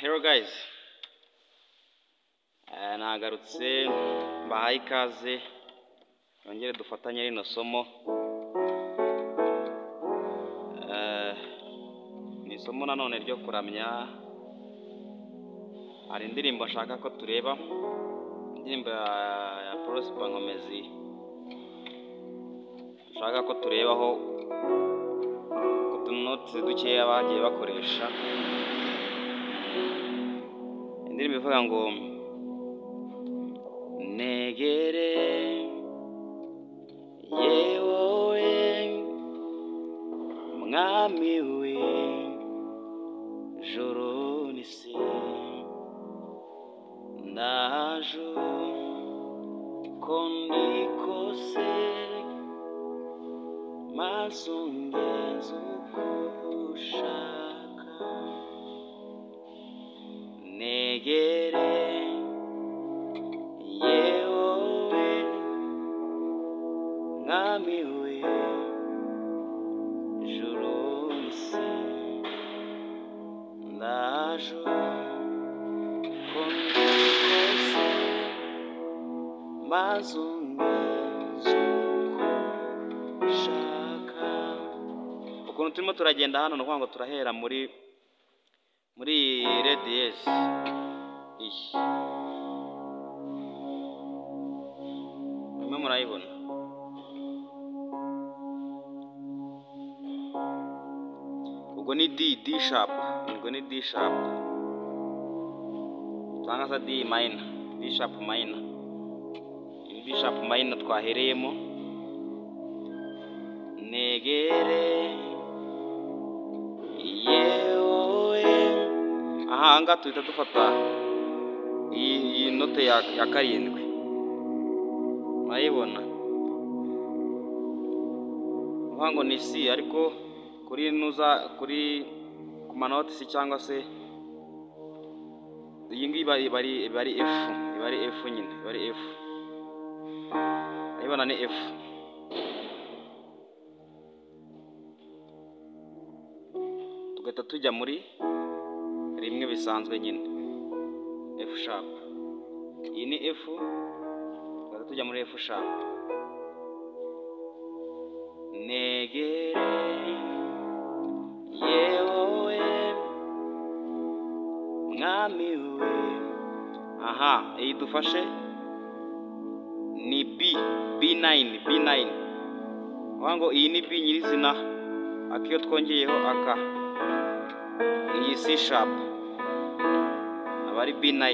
Hello guys, nagarutse mbahaye ikaze yongere dufatanye rino somo. Ni isomo nanone ryo kuramya. Hari indirimbo nshaka ko tureba, indirimbo ya Prosper Nkomezi nshaka ko turebaho utunoti dukeya bagiye bakoresha. Indirimbo ivuga ngo negere yewowe mwami we joro n'isi, ndaje ko ndikose maso ngenze uko ushaka. Negere yewowe mwami we juru n'isi, ndaje ko ndikose maze ungenze uko ushaka. Ukuntu turimo turagenda hano ni ukuvuga ngo turahera muri re diyezi iyi mwe murayibona. Ubwo ni D sharp, ubwo ni D sharp cyangwa se D minor, D sharp minor. D sharp minor twahereyemo. Negere yewe, aha ngaha tuhita dufata iyi note ya karindwi, murayibona. Uvuga ngo ni C, ariko kuri nuza kuri ku manoti C cyangwa se iyi ngiyi iba ari F, iba ari F nyine, iba ari F. Urayibona ni F. Tugahita tujya muri rimwe bisanzwe nyine, F sharp. Iyi ni F, tugahita tujya muri F sharp. Negere yewowe mwami we. Aha, iyi dufashe ni B, B9, B9. Uvuga ngo iyi ni B nyirizina, akiyo twongeyeho aka iyi C sharp aba ari B9.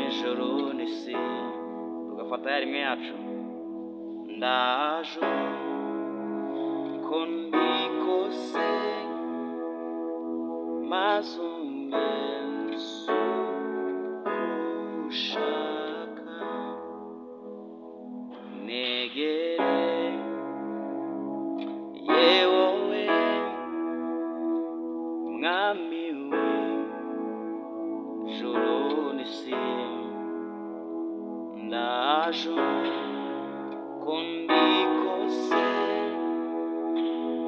Ijoro n'isi, tugafata ya rimwe yacu. Ndaje ko ndikose maze ungenze uko ushaka. Negere yewowe mwami we joro n'isi, ndaje ko ndikose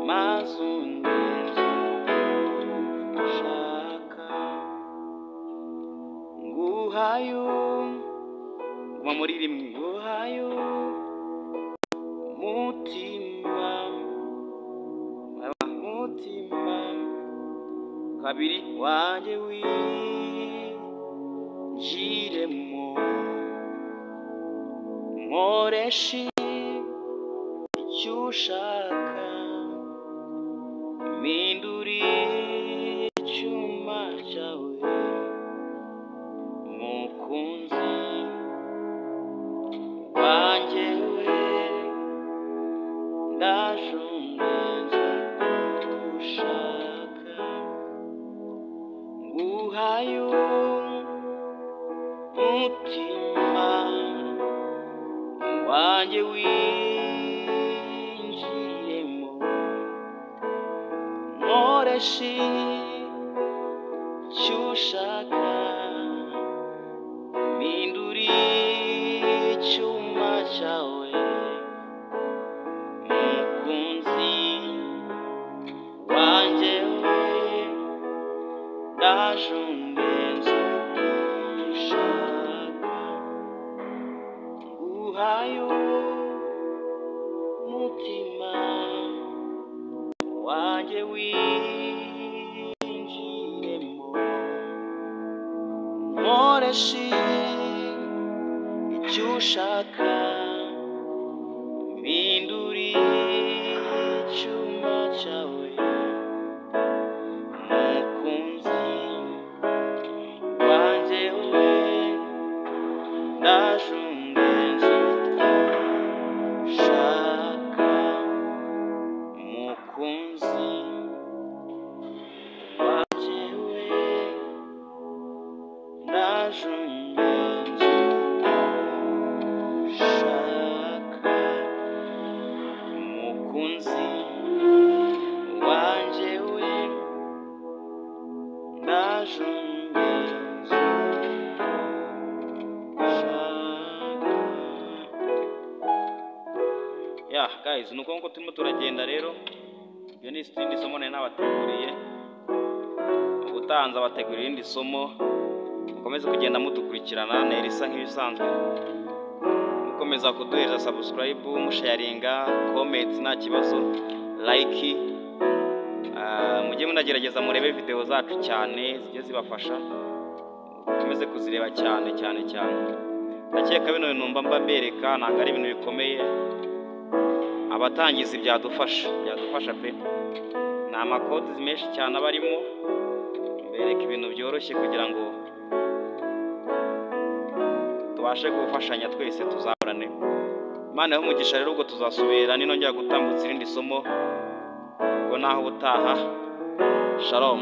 maze ungenze uko ushaka. Nguhayo, guma muri rimwe, nguhayo mutima, mutima kabiri wanjye winjiremo, nkoreshe icyo ushaka, mpindure icyuma cyawe mukunzi wanjye we, ndaje ungenze uko ushaka. Nguhayo mutima wanjye winjiremo, nkoreshe icyo ushaka, mpindure icyuma cyawe, mukunzi wanjye we, ndaje ungenze uko ushaka, nguhaye umutima wanjye winjiremo, nkoreshe icyo ushaka, mpindure icyuma cyawe, mukunzi wanjye we, ndaje ungenze uko ushaka, mukunzi wanjye we, ndaje ungenze uko ushaka, mukunzi wanjye we, ndaje ungenze uko ushaka. Ya guys, nuko nkuko turimo turagenda rero, iryo ni irindi somo nari nabateguriye. Ubutanza abategurira irindi somo, mukomeze kugenda mudukurikirana ni Elisa nk'ibisanzwe, mukomeza kuduhereza subscribe, musharinga, comment nta kibazo, like, mujye munagerageza murebe video zacu cyane zijye zibafasha, mukomeze kuzireba cyane cyane cyane. Ndakeka bino bintu mba mbereka ntabwo ari ibintu bikomeye, abatangizi byadufasha, byadufasha pe. Ni amakodi menshi cyane aba arimo, mbereka ibintu byoroshye kugira ngo tubashe gufashanya twese tuzahorane. Imana ibahe umugisha rero, ubwo tuzasubira ninongera gutambutsa irindi somo, ubwo naho ubutaha. Shalom.